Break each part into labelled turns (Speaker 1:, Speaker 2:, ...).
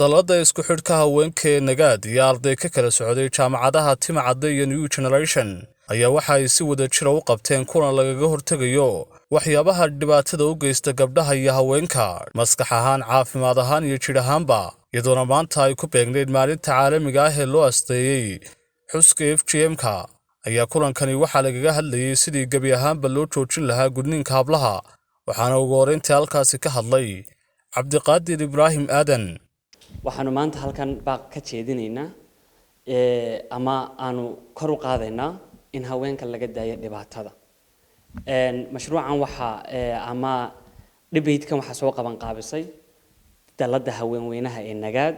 Speaker 1: Dalladda isku xidhka haweenka ee Nagaad iyo arday ka kala socday jaamacadaha Timacadde iyo New Generation ayaa waxa ay si wada jira u qabteen kulan lagaga hortegayo waxyaabaha dhibaatada u geysta gabdhaha iyo haweenka, maskax ahaan, caafimaad ahaan iyo jidh ahaanba, iyadoona maanta ay ku beegnayd maalinta caalamiga ah ee loo asteeyey xuska FGM-ka. Ayaa kulankani waxaa lagaga hadlayey sidii gebi ahaanba loo joojin lahaa gudniinka hablaha, waxaana ugu horreyntii halkaasi ka hadlay Cabdiqaadir Ibraahim Aadan.
Speaker 2: Waxaanu maanta halkan baaq ka jeedinaynaa ama aanu kor u qaadaynaa in haweenka laga daayo dhibaatada. Mashruucan waxaa ama debate-kan waxaa soo qaban qaabisay dalladda haweenweynaha ee Nagaad,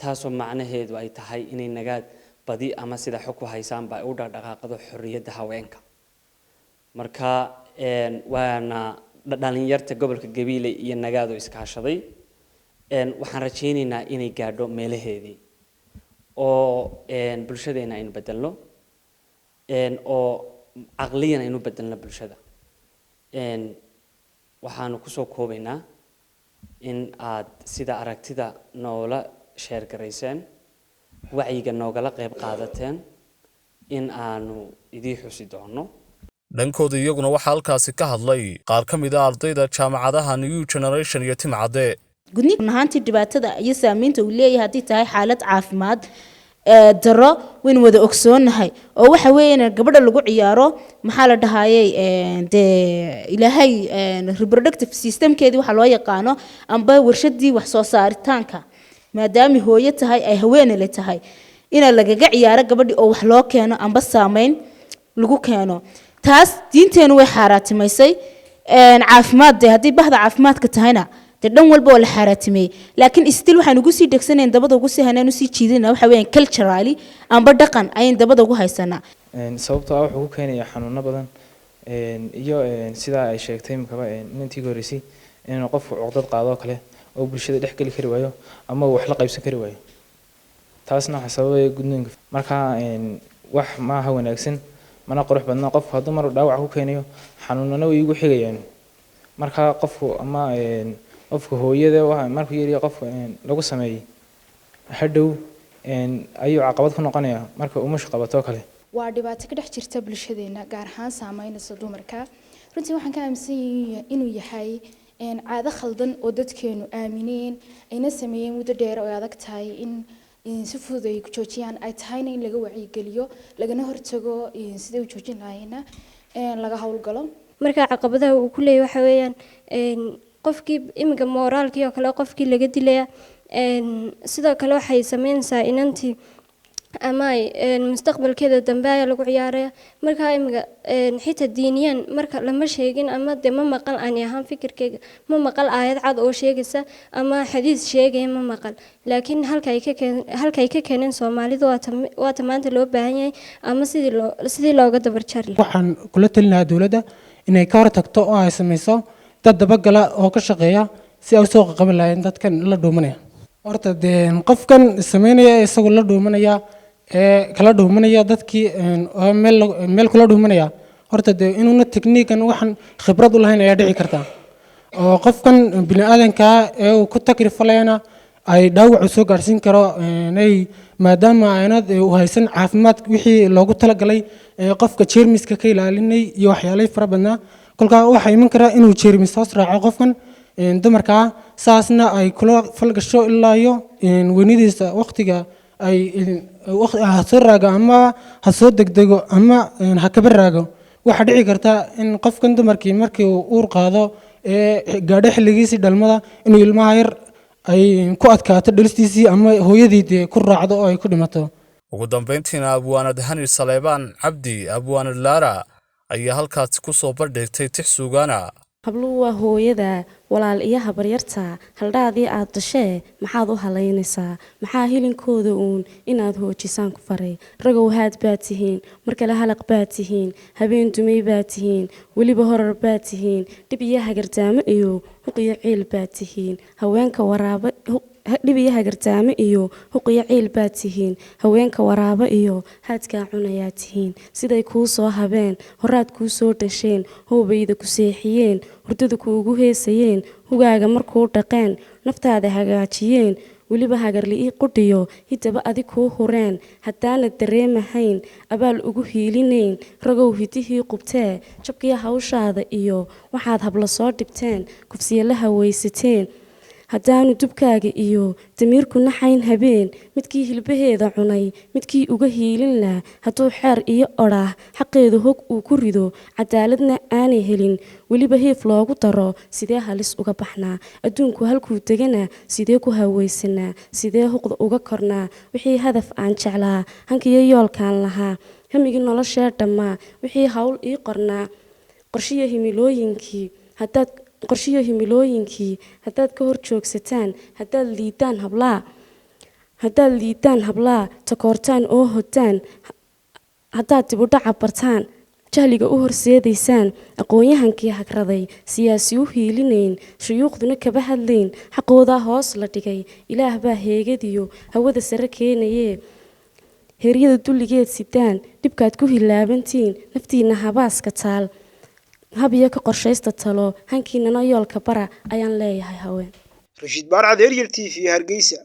Speaker 2: taasoo macnaheedu ay tahay inay Nagaad badi ama sida xog ku haysaanba ay u dhaqdhaqaaqdo xorriyadda haweenka. Marka waana dhalinyarta gobolka Gabiile iyo Nagaad oo iskaashaday. Waxaan rajaynaynaa inay gaadho meelaheedii oo bulshadeena aynu bedelno oo caqliyan aynu bedelno bulshada. Waxaanu kusoo koobaynaa in aad sida aragtida noola share garayseen, wacyiga noogala qayb qaadateen, in aanu idii xusi doono.
Speaker 1: Dhankooda iyaguna waxaa halkaasi ka hadlay qaar ka mid a ardayda jaamacadaha New Generation iyo Timcadde.
Speaker 3: Gudniin ahaantii dhibaatada iyo saameynta uu leeyahay haddii tahay xaalad caafimaad daro waynu wada ogsoonahay, oo waxa weeyaan gabadha lagu ciyaaro, maxaa la dhahayay, dee Ilaahay reproductive systemkeedii waxa loo yaqaano amba warshadii wax soo saaritaanka, maadaama hooyo tahay ay haweenele tahay, ina lagaga ciyaaro gabadhii oo wax loo keeno amba saameyn lagu keeno, taas diinteenu way xaaraatimaysay. Caafimaad dee haddii bahda caafimaadka tahayna dee dhan walba waa la xaaraatimeeyey, laakiin still waxaan ugu sii dhegsanayn, dabada ugu sii hanaan, usii jiidana waxa weeyaan culturally amba dhaqan ayaan dabada ugu haysanaa.
Speaker 4: Sababtoo ah wuxuu ku keenayaa xanuuno badan iyo sidaa ay sheegtay imikaba inantii ka horreysay, inuu qofku cuqdad qaado oo kale oo bulshada dhex geli kari waayo ama uu wax la qaybsan kari waayo. Taasna waxaa sababaya gudniinka. Marka wax maaha wanaagsan, mana qurux badna. Qofku hadduu mar dhaawac ku keenayo, xanuunana way igu xigayaan. Marka qofku ama qofka hooyada markuu yaryahay qofka lagu sameeyey, hadhow ayuu caqabad ku noqonayaa marka umusha qabato kale.
Speaker 5: Waa dhibaato ka dhex jirta bulshadeena, gaar ahaan saameynaysa dumarka. Runtii waxaan ka aaminsan yahay inuu yahay caado khaldan oo dadkeenu aamineen, ayna sameeyeen muddo dheer, oo ay adag tahay in si fudud ay ku joojiyaan, ay tahayna in laga wacyigeliyo, lagana hortago siday u joojin lahaayeenna laga howlgalo.
Speaker 6: Marka caqabadaha uu ku leeyahay waxa weeyaan qofkii iminka mooraalkii oo kale qofkii laga dilaya. Sidoo kale waxay sameynaysaa inantii ama ay mustaqbalkeeda dambe ayaa lagu ciyaaraya. Marka iminka xitaa diiniyan marka lama sheegin ama dee ma maqal, ani ahaan fikirkeyga ma maqal aayad cad oo sheegaysa ama xadiis sheegaya ma maqal, laakiin halka ay ka keeneen Soomaalidu waata maanta loo baahan yahay ama sidii looga dabar jari lahaa.
Speaker 7: Waxaan kula talin lahaa dowladda inay ka hortagto oo ay samayso dad dabagala oo ka shaqeeya si ay usoo qaban lahaayeen dadkan la dhuumanaya. Horta dee qofkan sameynaya, isagoo la dhuumanaya ee kala dhuumanaya dadkii oo meel kula dhuumanaya, horta dee inuuna technique-kan waxaan khibrad u lahayn ayaa dhici karta, oo qofkan bini aadanka ee uu ku takrifalayana ay dhaawac u soo gaarsiin karo, ay maadaama aanad u haysan caafimaad wixii loogu talagalay qofka jeermiska ka ilaalinay iyo waxyaalay fara badnaa. Kolkaa waxaa iman kara inuu jeermis hoos raaco qofkan dumarkaa, saasna ay kula falgasho ilaa iyo weynidiisa waqtiga ay ha soo raago ama ha soo degdego ama ha kaba raago. Waxaa dhici karta in qofkan dumarkii markii uu uur qaado ee gaadho xilligiisii dhalmada, inuu ilmaha yar ay ku adkaato dhalistiisii ama hooyadii dee ku raacdo oo ay ku dhimato.
Speaker 1: Ugu dambayntiina abwaanad Hani Saleebaan Cabdi, abwaanad Laara, ayaa halkaasi ku soo bandhigtay tix suugaana.
Speaker 8: Habluhu waa hooyada, walaal iyo habaryarta, haldhaadii aad dashee, maxaad u halaynaysaa? Maxaa hilinkooda uun inaad hoojisaan ku faray? Ragow, haad baad tihiin, mar kale halaq baad tihiin, habeen dumay baad tihiin, weliba horar baad tihiin, dhib iyo hagardaamo iyo huq iyo ciil baad tihiin haweenka waraaba. Dhib iyo hagardaamo iyo huq iyo ciil baad tihiin, haweenka waraabo iyo haadkaa cunayaa tihiin. Siday kuu soo habeen, horaad kuu soo dhasheen, hoobayda ku seexiyeen, hurdada kuugu heesayeen, hugaaga markuu dhaqeen, naftaada hagaajiyeen. Weliba hagarli'i qudhiyo hidaba adi kuu hureen, haddaanad dareemahayn abaal ugu hiilinayn. Ragow, hidihii qubtee jabkiya hawshaada iyo waxaad habla soo dhibteen, kufsiya la hawaysateen, haddaanu dubkaaga iyo damiirku naxayn habeen, midkii hilbaheeda cunay midkii uga hiilin lah, hadduu xeer iyo odhaah xaqeeda hog uu ku rido, cadaaladna aanay helin, weliba hiif loogu daro, sidee halis uga baxnaa? Adduunku halkuu degana sidee ku hawaysanaa? Sidee huqda uga kornaa? Wixii hadaf aan jeclaa, hankiyo yoolkaan lahaa, hamigii noloshee dhammaa, wixii hawl ii qornaa, qorshiyo himilooyinkii haddaad qorshiyo himilooyinkii haddaad ka hor joogsataan, haddaad liidaan hablaa, haddaad liidaan hablaa, takoortaan oo hodaan, haddaad dibudhaca bartaan, jahliga u horseedaysaan, aqoon-yahankii hagraday, siyaasi u hiilinayn, shuyuukhduna kaba hadlayn, xaqoodaa hoos la dhigay. Ilaah baa heegadiyo hawada sare keenayee, heeryada dulligeed sidaan, dhibkaad ku hilaabantiin, naftiinna habaaska taal habiyo ka qorshaysta talo, hankiinana yoolka bara ayaan leeyahay haween.
Speaker 9: Rashiid Baarcad, Eryel TV, Hargeysa.